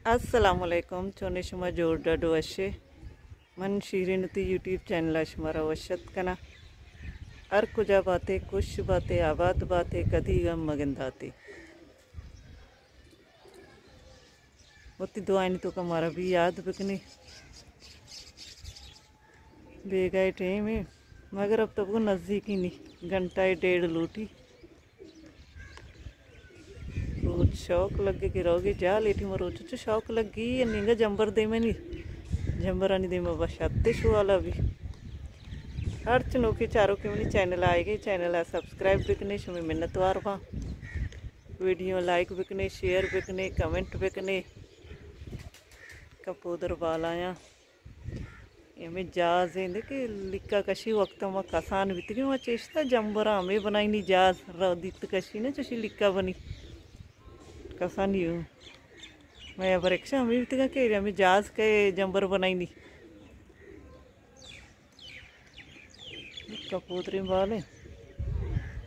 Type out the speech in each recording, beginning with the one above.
السلام علیکم، چونے شما؟ جوڑ ڈڈ وشے؟ من شیرین تی یوٹیوب چینل ءَ شمارا وش اتک کناں۔ ہر کجا باتے، خوش باتے، آباد باتے، کدی غم مگنداتے۔ وتی دعائیں توکا مارا بھی یاد بکنے۔ بیگاہ ٹیم ہے، مگر اب تب کو نزدیکی نہیں، گھنٹہ ڈیڑھ لوٹی۔ روچ شوق لگے کہ روگے جال ایٹی، ما روچ چو شوق لگی، نینگا جمبر دیمنی، جمبرانی دیما بشاتے شوالا بھی۔ ہر چنوکی چاروکی منی چینل آئے گے، چینل آ سبسکرائب بکنے، شمی منتوار باں۔ ویڈیو لائک بکنے، شیئر بکنے، کمنٹ بکنے۔ کپودر بالایا۔ ہمے جاز ایں کہ لکا کشی وقت ما کسان بیتگیں، ما چشتا جمبراں ہمے بنائینی جاز را دیت کشی نہ چشی لکا بنی کسانی ہوں۔ میں ابر اکشا ہمے بیتگاں کہ ہمے جاز کے جمبر بنائینی۔ کپودریں بالیں۔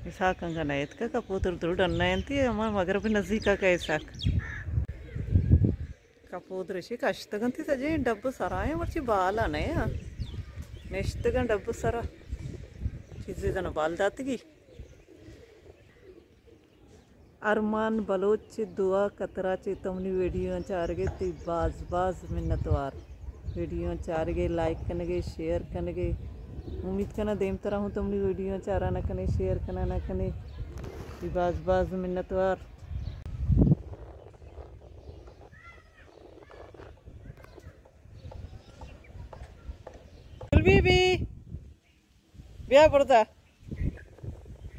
اساک انگا نہ اتکا، کپودر درو ڈن نہ انتی، ہما مغرب نزیکا کا اساک۔ کپودر اشی کشتگ انتی سجیں ڈب سرا ایں، مرچی بالا نہ ایں۔ نشتگاں ڈب سرا۔ چیزے زن بال داتگی۔ ارمان بلوچ چہ دعا قطرہ چہ تمنی ویڈیو چارگے تی باز باز منتوار۔ ویڈیو چارگے، لائک کنگے، شیئر کنگے۔ امید کناں دیمترا ہوں تمنی ویڈیو چارا نہ کنے، شیئر کنا نہ کنے۔ تی باز باز منتوار۔ گل بی بی۔ بیا بردا۔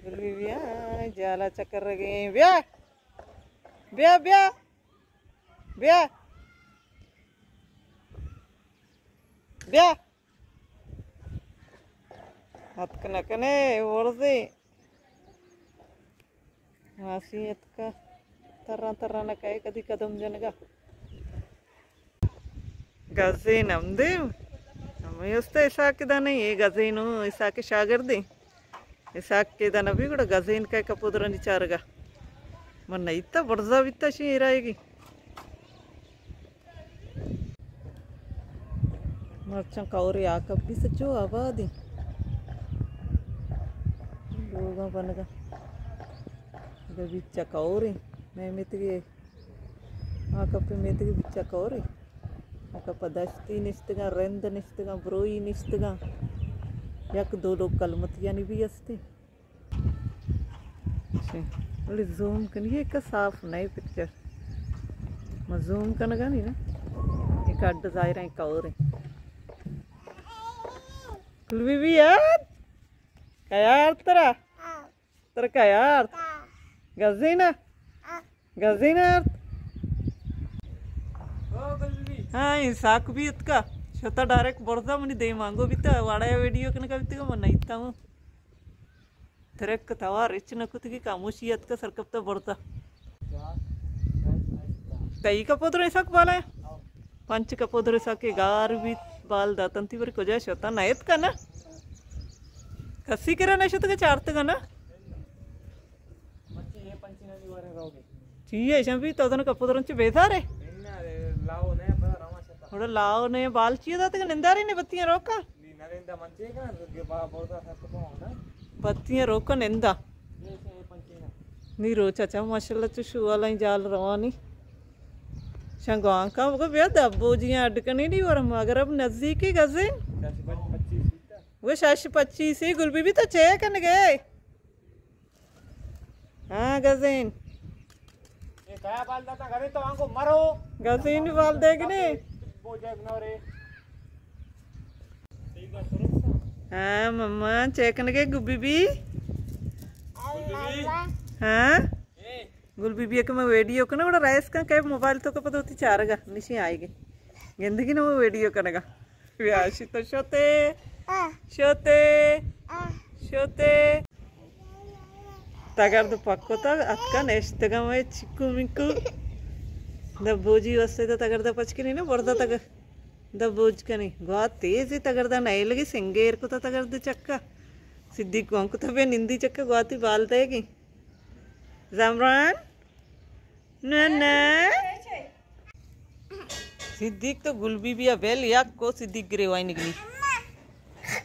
گل بی بی، ہاں، جالا چکر رگے۔ بیا۔ بیا، بیا۔ بیا۔ بیا۔ اتک نہ کنے، ورزی۔ ماسی اتکا، تران تران کئے کدی قدم جنگا۔ گزین ہم دیم۔ ہمیں است اساک دا نہیں، یہ گزین ہوں، اساک شاگردیں۔ اساک کے دا نبی گڑا گزین کئے کپودرانی چارگا۔ من نہیں تا برزا بیتا شی ایرائے گی۔ مرچاں کئورے آ کپی سچو آبادیں۔ لوگاں بنگا۔ اگہ بیچا کئوریں۔ میں میتگے آ کپی میتگے بیچا کئوریں۔ آ کپا دشتی نشتگاں، رند نشتگاں، بروئی نشتگاں۔ یک دو لوگ کلمتیانی بھی استیں۔ اچھا، بلے زوم کنی، ایک صاف نئے پکچر۔ ما زوم کنگا نہیں نا۔ ایک اڈ ظاہر ہیں کئوریں۔ کل بی بی یار۔ کیا یار ترا؟ ترا کیا یار؟ گزینا؟ گزینا یار؟ ہاں، اساک بھی اتکا۔ شتا ڈائریکٹ برزا منی دیمانگو بیتا۔ واڑا ویڈیو کنگا بیتا، من نہیں تا ہوں۔ ترک توار اچ نہ کتگی، خاموشی اتکا سرکپتا برتا۔ تئی کپودر اساک بالا ہے؟ پنچ کپودر اساک گار بیت، بال داتنتی بری کجا شتا نہ اتکا نا؟ کسی کرا نہ شتگا چارتگا نا؟ چی ہے شان بھی تو دن کپودرن چ بیزار ہے؟ تھوڑا لاؤ نے بال چی داتگا ننداری نے بتیاں روکا؟ بتیاں روکا نندا۔ نی روچا چا ماشاءاللہ چو شوالاں جال روانی۔ شنگوان کا بگو بیا دبو جی اڈ کنی دی ورم اگر اب نزدیکی گزین۔ وہ شش پچیس ہی گل بی بی تو چے کنگے؟ ہاں گزین۔ اے کیا بال داتا گزین تو آنکو مرو۔ گزین بال دے گنے۔ بوجھے نورے۔ ہاں مما چیک نگے گبی بی۔ ہاں۔ گل بی بی کہ میں ویڈیو کنا بڑا رائس کا کہ موبائل تو کا پتہ ہوتی چارگا نشی آئے گی۔ گندگی نہ وہ ویڈیو کنگا۔ بیا شی تو شوتے۔ شوتے۔ شوتے۔ تگرد پکو تا اتکا نشتگا میں چکو مکو۔ دا بوجی واسطے تا تگرد پچ کنی نا بردا تگ۔ دا بوج کنی۔ گوا تیزی تگردا نئے لگی سنگیر کو تا تگرد چکا۔ صدیق گون کو تا بے نندی چکا گواتی بال دے گی۔ زمران۔ نہ نہ۔ صدیق تو گل بی بی ءَ بیل یک کو صدیق گریوائیں نگنی۔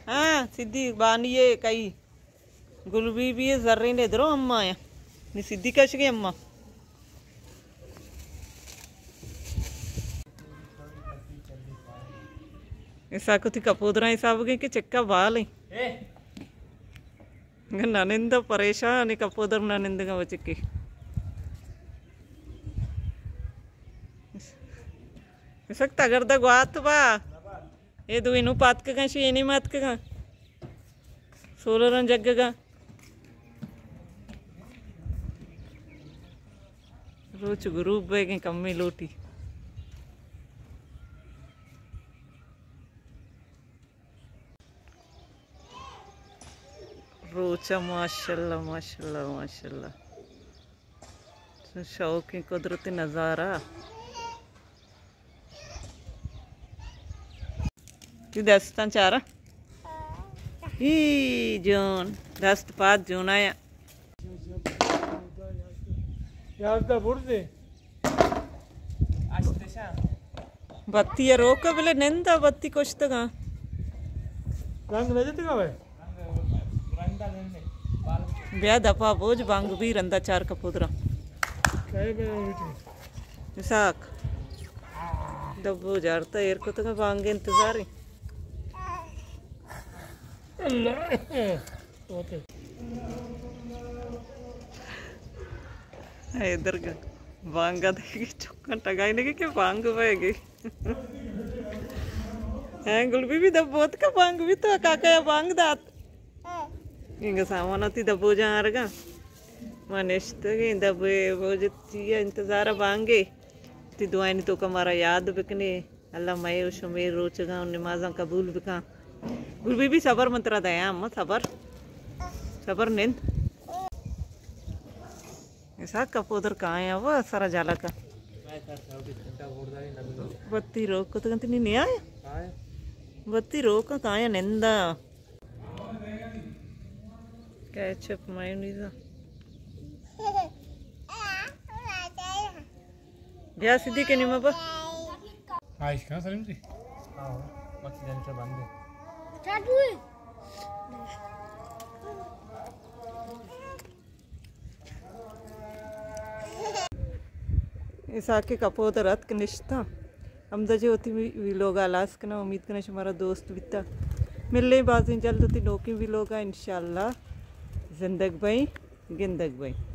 ہاں، صدیق بانی ءَ کئی گل بی بی ءَ زرین ءَ درو اما ءَ۔ نی صدیق اشگے اما۔ اسحاق تی کپودراں حساب گئے کہ چکا بال ہیں۔ نہ نند پریشان، کپودر نہ نندگا بچکی۔ اسحاق تگرد گوات با۔ اے دوئیں نوں پاتکگاں، شی اے نیم آتکگاں۔ سولراں جگگاں۔ روچ گروپ بیگیں کمی لوٹی۔ روچ ءَ ماشاءاللہ، ماشاءاللہ، ماشاءاللہ۔ چون شوقیں قدرتی نظارہ۔ تی دستاں چارا۔ ای جون، دست پاد جون آیا۔ یازدہ برزے۔ بتی ءَ روک بلے نند ءَ بتی کشتگاں۔ رنگ نہ جتگا بھائی۔ بیا دپا بوج بانگ بی رندا چار کپودرا۔ اسحاق۔ دبو جارتا ایر کتگا بانگ انتظاری۔ اللہ۔ اوکے۔ اے درگا بانگا دیگی چکن ٹگائی نگی کہ بانگ بے گی۔ ہاں، گل بی بی دب بوت کا بانگ بی تو کاکا یا بانگ دات۔ انگا سامان تی دبو جان آرگا۔ ما نشتگیں دبو بوجتی انتظار بانگے۔ تی دعائیں تو کا مارا یاد بکنے۔ اللہ مئے و شمے روچگاں و نمازاں قبول بکن۔ گل بی بی صبر من ترا دیاں، اما صبر۔ صبر نند۔ اسحاق کپودر کائیں، ابا سرا جالا کا۔ بتی روک کتگنت نی نیائے؟ بتی روک کائیں نندا۔ Ketchup mayonnaise. بیا سدھی کے نیمہ با۔ آئش کہاں سلیم سی؟ ہاں، مچ جن سے بندے۔ اسحاق کپودر اتک نشتاں۔ ہمدا چہ وتی وی-، ویلوگ ءَ ہلاس کناں۔ امید کناں شمارا دوست بیتا۔ ملیں بازیں جلد وتی نوکیں ویلوگ ءَ انشاءاللہ۔ زندگ بئیں، گندگ بئیں۔